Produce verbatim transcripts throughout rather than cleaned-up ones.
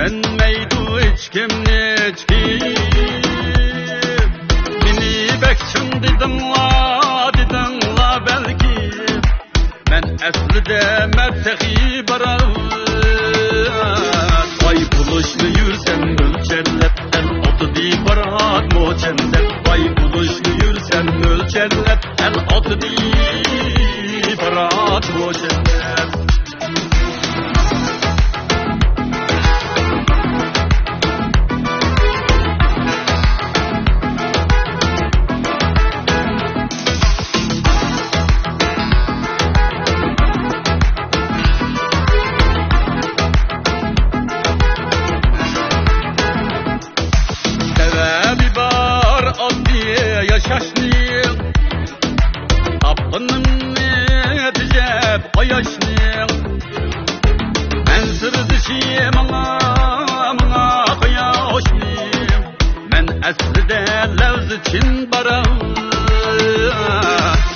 ئىشەنمەيدۇ ھېچكىم، ھېچكىم. مېنى بەك چىڭ دېدىڭلار، دېدىڭلار بەلكى. مەن ئەسلىدە مەن تېخى بارات. باي بولۇشنى يۈرسەم ئۆلچەرلەپ، ئەل ئاتىدى بارات موچەنلەپ. باي بولۇشنى يۈرسەم ئۆلچەرلەپ، ئەل ئاتىدى بارات موچەنلەپ. سەۋەبى بار ئاددىي ياشاشنىڭ، تاپقىنىمنى تېجەپ قاياشنىڭ. مەن سىردىشى ماڭا، ماڭا قاياشنىڭ. مەن ئەسلىدە لەۋزى چىن بارا.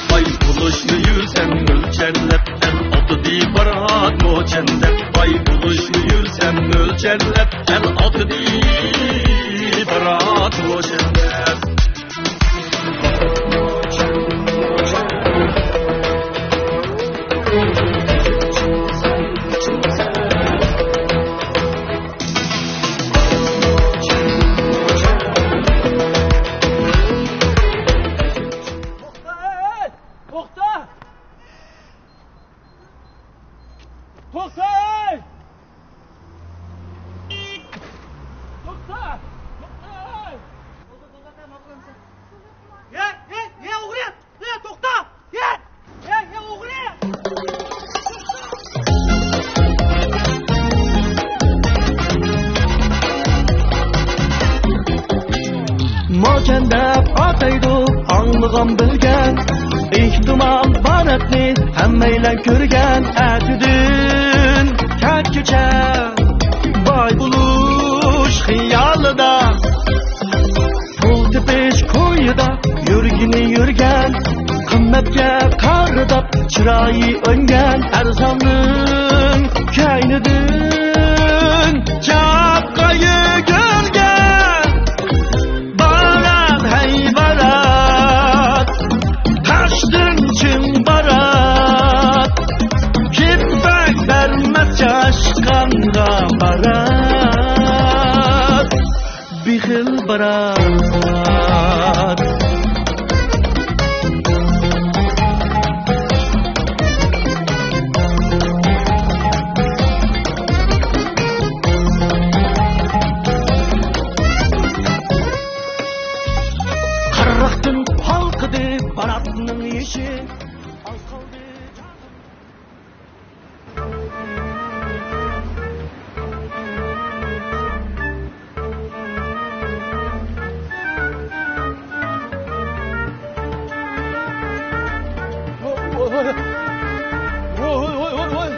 باي بولۇشنى يۈرسەم ئۆلچەرلەپ، ئەل ئاتىدى بارات موچەنلەپ. باي بولۇشنى يۈرسەم ئۆلچەرلەپ، ئەل ئاتىدى بارات موچەنلەپ. توختا! توختا! توختا! توختا! توختا! يە، يە، يە، ئوغرى! يە، توختا! يە! يە، يە، ئوغرى! موچەن دەپ ئاتايدۇ ئاڭلىغان بىلگەن، ئېھتىمال باراتنى ھەممەيلەن كۆرگەن. ئەتىدىن كەچكىچە باي بولۇش خىيالىدا، پۇل تېپىش كويىدا يۈرگىنى يۈرگەن، قىممەتكە قارىداپ چىرايى ئۆنگەن، ئەرزاننىڭ كەينىدىن چاپقا يۈگۈرگەن. بارات، ھەي بارات، تاشتىن چىڭ بارات، كېپەك بەرمەس چاشقانغا بارات. بېخىل بارات. قارىراقتىن ھالقىدى باراتنىڭ يېشى. ئاز قالدى. ۋاي، ۋاي، ۋاي، ۋاي.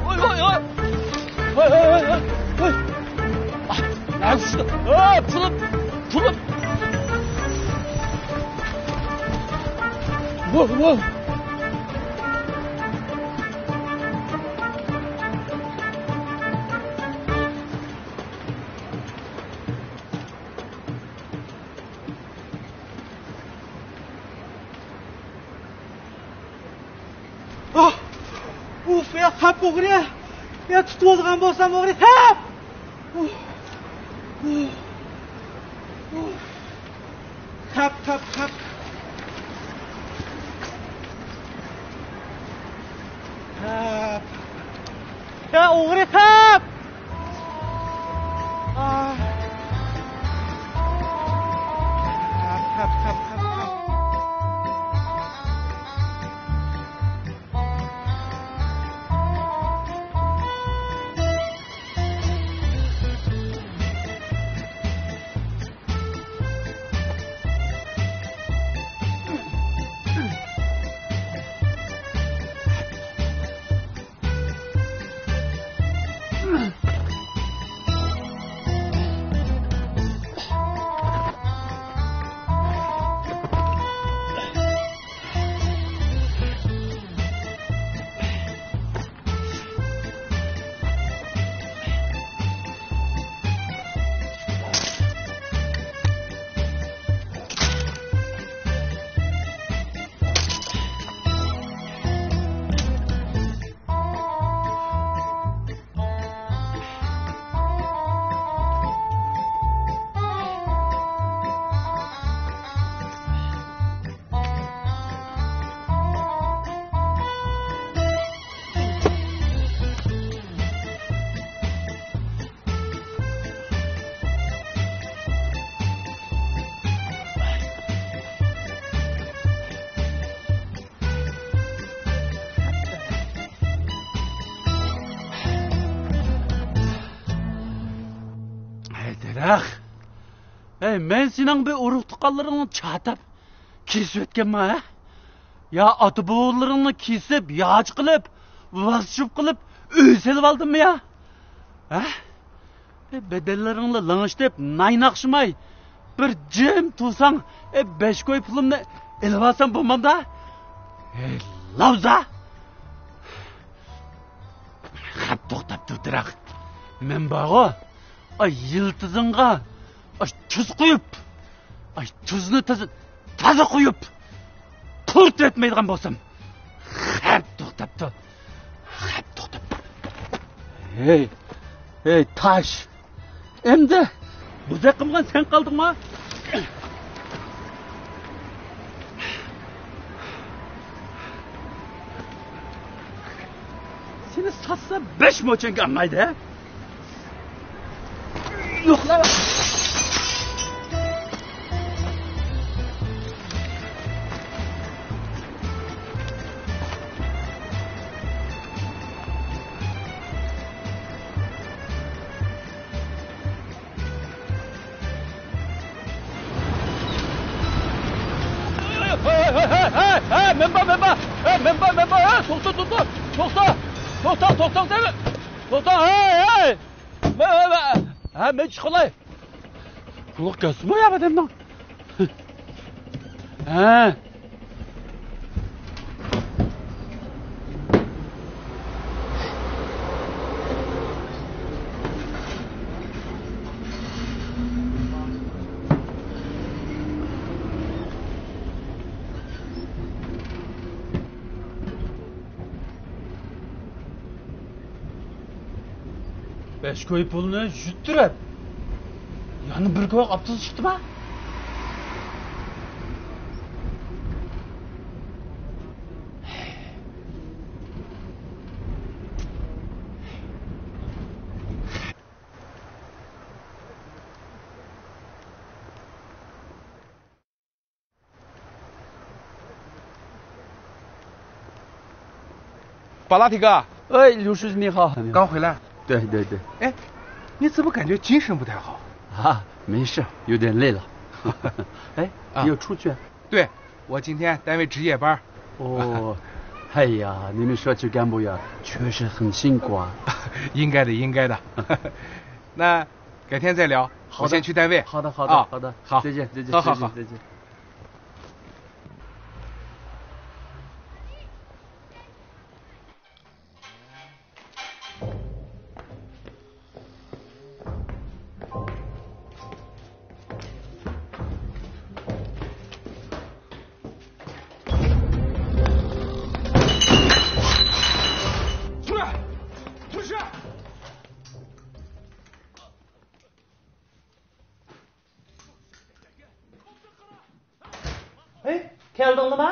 ۋاي، ۋاي، ۋاي، ۋاي. ۋاي. ئاھ، نەگە چۈشتى؟ ئاھ، تۇرۇپ، تۇرۇپ. ۋاي، ۋاي. ئاھ! ئۇف، يا، تاپ ئوغرى! يا، تۇتۇۋالغان بولسام ئوغرى، تاپ! ئۇف! ئۇف! ئۇف! تاپ، تاپ، تاپ! تاپ! يا، ئوغرى، تاپ! ئاھ! تاپ، تاپ، تاپ، تاپ، تاپ! ياق. ھەي، مەن سېنىڭ بىر ئۇرۇق-تۇغقانلىرىڭنى چاتاپ كېسىۋەتكەنمەن، ھە؟ يا ئاتا-بوۋىلىرىڭنى كېسىپ، ياچ قىلىپ، ۋاز-چۇپ قىلىپ، ئۆي سېلىۋالدىممۇ يا؟ ھە؟ بەدەنلىرىڭنى لىڭشىتىپ، نايناقشىماي، بىر جىم تۇرساڭ، بەش كوي پۇلۇمنى ئېلىۋالسام بولمامدا؟ ھەي، لاۋزا! خەپ توختاپ تۇر، تېراق. مەن بارغۇ، ئاي، يىلتىزىڭغا، ئاي، تۇز قۇيۇپ، ئاي، تۇزنى تازا، تازا قۇيۇپ، قۇرۇتۇۋەتمەيدىغان بولسام. خەپ توختاپ تۇر. خەپ توختاپ تۇر. ھەي، ھەي، تاش. ئەمدى بۇزەك قىلمىغان سەن قالدىڭما؟ سېنى ساتسا بەش موچەنگە ئالمايدۇ، ھە؟ يوقلا. ھەي، ھەي، ھەي، ھەي، مەن بار، مەن بار. ھەي، مەن بار، مەن بار. ھەي، توختا، توختا، توختا. توختا، توختا، توختا. توختا، ھەي، ھەي. مەن، مەن، مەن. ھە، مەن چىقىلاي. قۇلىقى كەلسىمۇ يا ئادەمنىڭ؟ ھە. بەش كوي پۇلنى يۈتتۈرۈپ، يەنە بىر كوي ئاپتوبۇس چىقتىما؟ Palathiga. 哎，刘师，你好。刚回来？对，对，对。哎，你怎么感觉精神不太好？啊，没事，有点累了。哎，啊。你又出去啊？对，我今天单位值夜班。哦，哎呀，你们社区干部呀，确实很辛苦啊。应该的，应该的。那改天再聊，好的。我先去单位。好的，好的，啊，好的。好。再见，再见，好，好，再见，好。再见。ھەي، كەلدىڭلىما؟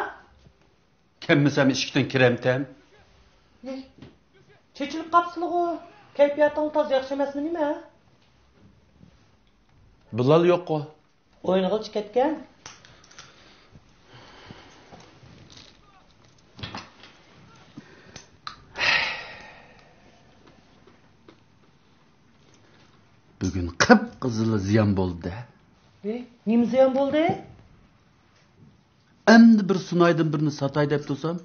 كەلمىسەم ئىشىكتىن كىرەمتەم؟ ھەي، چېچىلىپ قاپسىلىغۇ. كەيپىياتىڭ تازا ياخشى ئەمەسمۇ نېمە؟ بىلال يوققۇ. ئوينىغىلى كەتكەن. بۈگۈن قىپقىزىل زىيان بولدى. ھەي، نېمە زىيان بولدى؟ ئەمدى بىر سۇنايدىن بىرنى ساتاي دەپ تۇرسام،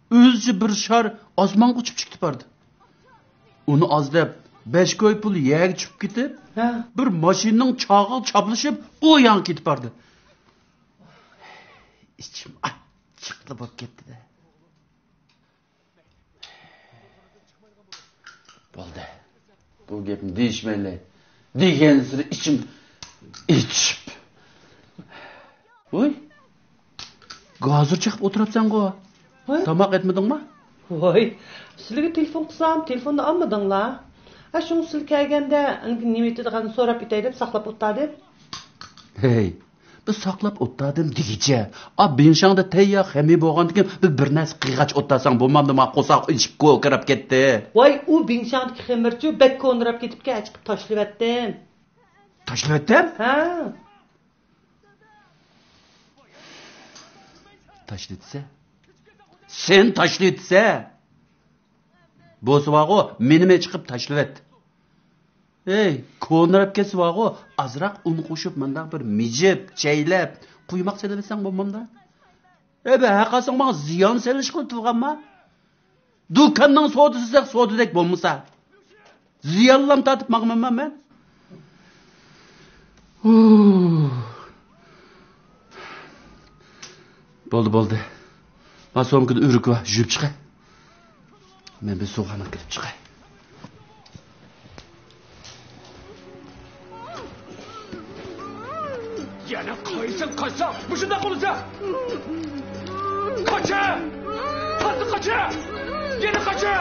ئۆزىچە بىر شار ئاسمانغا ئۇچۇپ چىقىپ باردى. ئۇنى ئاز دەپ، بەش كوي پۇل يەرگە چۈشۈپ كېتىپ، ھە. بىر ماشىنىنىڭ چاغىغا چاپلىشىپ، ئۇ ياڭغا كېتىپ باردى. ئىچىم ئاچچىقلا بولۇپ كەتتى-دە. بولدى. بۇ گەپنى دېيىشمەيلى. دېگەنسېرى ئىچىم ئېچىشىپ. ۋوي. ھازىر چىقىپ ئولتۇرۇپسەنغۇ؟ ھە؟ تاماق ئەتمىدىڭما؟ ۋوي. سىلىگە تېلېفون قىلسام، تېلېفوننى ئالمىدىڭلار. ھە، شۇڭا سىلەر كەلگەندە نېمە ئېتىدىغاننى سوراپ ئۆتەي دەپ ساقلاپ ئولتۇردۇم. ھەي. بىز ساقلاپ ئولتۇردۇم دېگۈچە، ئا، بىڭشاڭدا تەييار خېمىي بولغاندىكىن، بىر، بىر نەرسە قىلغاچ ئولتۇرساڭ بولمامدىما؟ قورساق ئېچىپ كوكىراپ كەتتى. ۋاي، ئۇ بىڭشاڭدىكى خېمىرچۇ بەك كونىراپ كېتىپكەن، ئەچىقىپ تاشلىۋەتتىم. تاشلىۋەتتىم؟ ھە. تاشلىۋەتسە؟ سەن تاشلىۋەتسە! بولسا بارغۇ، مېنىمۇ ئەچىقىپ تاشلىۋەت. ئەي، كونىراپ كەتسە بارغۇ، ئازراق ئۇن قوشۇپ، مۇنداق بىر مىجىپ، چەيلەپ، قۇيماق سېلىۋەتسەڭ بولمامدا؟ ئەي، بە ھەققاسىڭ ماڭا زىيان سېلىشقىلا تۇرغانما؟ دۇكاننىڭ سودىسى سەق سودىدەك بولمىسا، زىيانلام تارتىپ ماڭىمەنما مەن؟ ھۇ. بولدى، بولدى. ما سومكىدا ئۆرۈك بار، يۇيۇپ چىقاي. مەن بىر سۇغا ئېلىپ كىرىپ چىقاي. يەنە قايسىڭ قاچساڭ، مۇشۇنداق بولىسەن. قاچە! تازا قاچە! يەنە قاچە!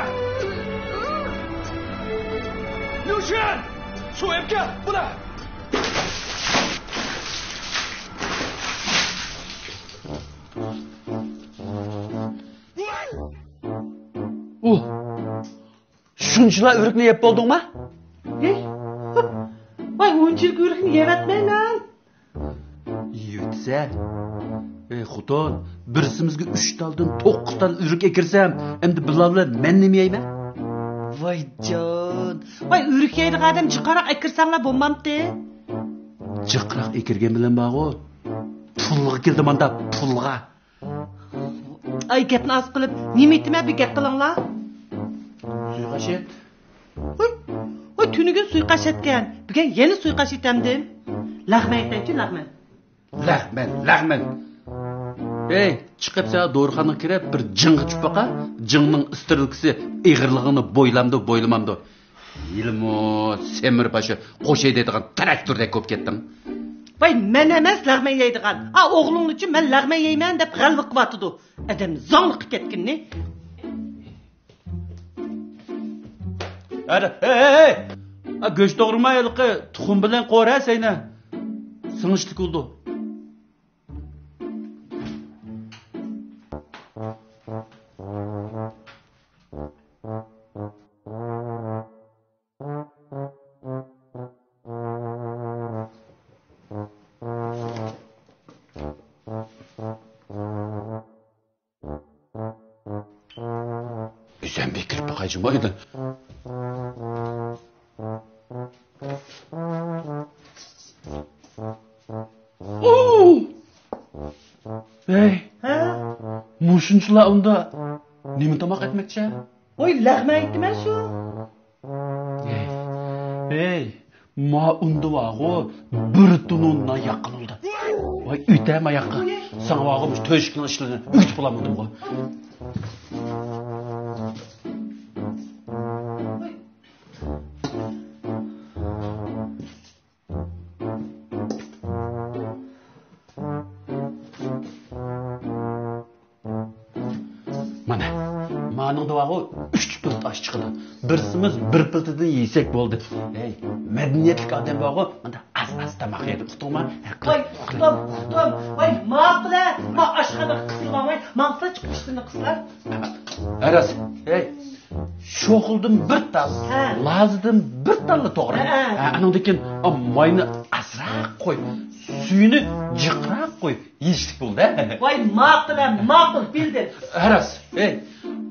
ليۇشۈن! سۇ ئېلىپ كەل، بۇلار! ئۇھ! شۇنچىلا ئۆرۈكنى يەپ بولدۇڭما؟ ھېي! ۋاي، ئۇنچىلىك ئۆرۈكنى يەۋەتمەيمەن. يېۋەتسە. ئەي خوتۇن، بىرسىمىزگە ئۈچ تالدىن توققۇز تال ئۆرۈك ئەكىرسەم، ئەمدى بۇلار بىلەن مەن نېمە يەيمەن؟ ۋايجان، ۋاي، ئۆرۈك يەيدىغان ئادەم جىقراق ئەكىرسەڭلار بولمامتى؟ جىقراق ئەكىرگەن بىلەن بارغۇ، پۇلغا كېلىدۇ ماندا، پۇلغا. ئاي، گەپنى ئاز قىلىپ، نېمە ئېيتىمەن، بىر گەپ قىلىڭلار. سۇيقاش ئېيت. ھوي، ھوي، تۈنۈگۈن سۇيقاش ئەتكەن، بۈگۈن يەنە سۇيقاش ئېتەمدىم. لەغمەن ئېيتايچۇ، لەغمەن. لەغمەن، لەغمەن. ئەي، چىقىپ سەن دورىخانىغا كىرىپ، بىر جىڭغا چۈشۈپ باقا. جىڭنىڭ ئىسترېلكىسى ئېغىرلىقىنى بويلامدۇ، بويلىمامدۇ؟ ھېلىمۇ سېمىر باشى قوشاي دەيدىغان تىراكتوردەك بولۇپ كەتتىڭ. ۋاي، مەن ئەمەس لەغمەن يەيدىغان. ئا، ئوغلۇڭلارچۇ مەن لەغمەن يەيمەن دەپ غەلۋە قىلىۋاتىدۇ. ئادەم زاڭلىققا كەتكىنىنى. ھەدە، ھەي، ھەي، ھەي! ئا، گۆش توغرىما ھېلىقى تۇخۇم بىلەن قورە سەينە. سىڭىشلىك بولىدۇ. ئۆزۈم بىر كىرىپ باقاي جۇمۇ ئۆيدە. ھەي! ھە؟ مۇشۇنچىلا ئۇندا نېمە تاماق ئەتمەكچى؟ ۋاي، لەغمەن ئېيتتىم شۇ. ھەي، ھەي، ما ئۇندا بارغۇ، بىر تونۇن نان ياققىلى بولدى. ۋاي، ئۆتە ما ياققا. ساڭا بارغۇ، مۇشۇ تۆشۈكنىڭ ئىشلىرىنى ئۆگىتىپ بولالمىدىمغۇ. مانا، مانىڭدا بارغۇ، ئۈچ تۆت ئاش چىقىدۇ. بىرسىمىز بىر پىلتىدىن يېسەك بولدى. ھەي، مەدەنىيەتلىك ئادەم بارغۇ، مانا ئاز-ئاز تاماق يەيدۇ، ئۇقتۇڭما؟ ۋاي، ئۇقتۇم، ئۇقتۇم. ۋاي، ماقۇل-ە. ما ئاشخانىغا قىسىلماڭ، ۋاي. ماڭسىلا چىقىشتىن قىسىلار. ھە، راست. ھەي، شوخلىدىن بىر تال، ھە. لازىدىن بىر تاللا توغرا. ھە، ھە. ھە، ئانىڭدىن كېيىن، ئا، ماينى ئازراق قوي، سۈيىنى جىقراق قوي، يېيىشلىك بولدى، ھە. ۋاي، ماقۇل، ھە، ماقۇل، بىلدىم. ھە، راست. ھەي،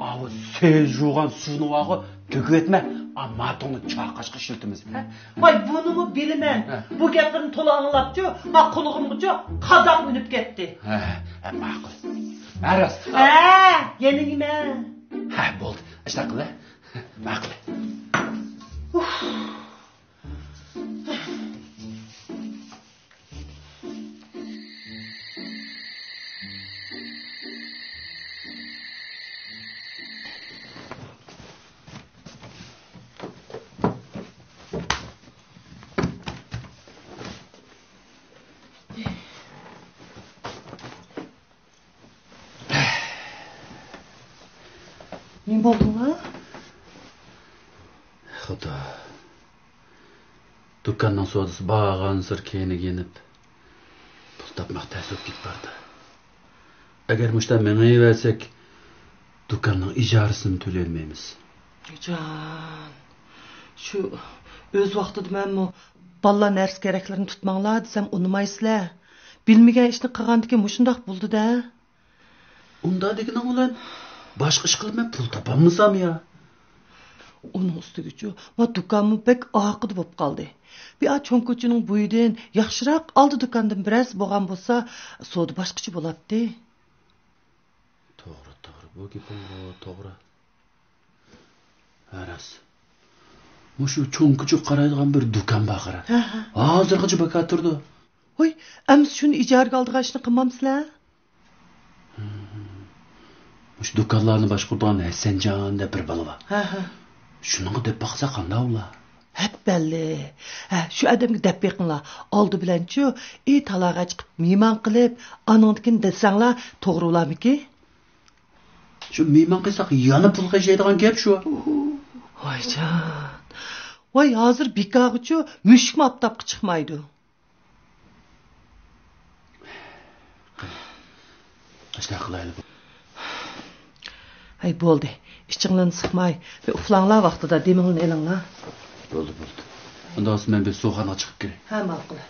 ئاۋۇ سەي جۇغان سۇنى بارغۇ، تۆكۈۋەتمە. ئا، ماتۇڭنى چاقاشقا ئىشلىتىمىز، ھە. ۋاي، بۇنىمۇ بىلىمەن. ھە. بۇ گەپلىرىنى تولا ئاڭلاپچۇ، ما قۇلىقىمغىچۇ قازاق ئۈنۈپ كەتتى. ھە، ھە، ماقۇل. ھە، راست. ھە، يەنە نېمە؟ ھە، بولدى. ئاشۇنداق قىل، ھە. ماقۇل. ئۇف. نېمە بولدۇڭلار؟ خۇدا. دۇكاننىڭ سودىسى بارغانسېرى كەينىگە يېنىپ، پۇل تاپماق تەس بولۇپ كېتىپ بارىدۇ. ئەگەر مۇشۇنداق مېڭىۋەرسەك، دۇكاننىڭ ئىجارىسىنىمۇ تۆلىيەلمەيمىز. جان، شۇ ئۆز ۋاقتىدا مەنمۇ بالىلار نەرسە كېرەكلىرىنى تۇتماڭلار دېسەم ئۇنىمايسىلەر. بىلمىگەن ئىشنى قىلغاندىكىن مۇشۇنداق بولىدۇ-دە. ئۇنداق دېگىنىڭ بىلەن باشقا ئىش قىلىپ مەن پۇل تاپالمىسام يا؟ ئۇنىڭ ئۈستىگىچۇ، ما دۇكانمۇ بەك ئارقىدا بولۇپ قالدى. بىئا چوڭ كوچىنىڭ بويىدىن ياخشىراق ئالدى دۇكاندىن بىرەرسى بولغان بولسا، سودا باشقىچە بولاتتى. توغرا، توغرا. بۇ گېپىڭ بۇ توغرا. ھە، راست. مۇشۇ چوڭ كوچىغا قارايدىغان بىر دۇكان بار قارا. ھە، ھە. ھازىرغىچە بىكار تۇرىدۇ. ھوي، ئەمسە شۇنى ئىجارىگە ئالىدىغان ئىشنى قىلمامسىلەر؟ مۇشۇ دۇكانلارنى باشقۇرىدىغان ھەسەنجان دەپ بىر بالا بار. ھە، ھە. شۇنىڭغا دەپ باقسا قانداق بولا؟ ھەپپەللى. ھە، شۇ ئادەمگە دەپ بېقىڭلار. ئالدى بىلەنچۇ، ئى تالاغا چىقىپ مېھمان قىلىپ، ئانىڭدىكىن دېسەڭلار توغرا بولارمىكىن؟ شۇ مېھمان قىلساق يەنە پۇل خەجلەيدىغان گەپ شۇ. ۋايجان. ۋاي، ھازىر بىكارغىچۇ مۈشۈكمۇ ئاپتاپقا چىقمايدۇ. ئاشۇنداق قىلايلى. ھەي، بولدى. ئىچىڭلارنى سىقماي، بىر ئۇخلاڭلار، ۋاقتىدا دېمىڭلارنى ئېلىڭلار. بولدى، بولدى. ئۇنداق بولسا مەن بىر سۇخانىغا چىقىپ كىرەي. ھە، ماقۇل.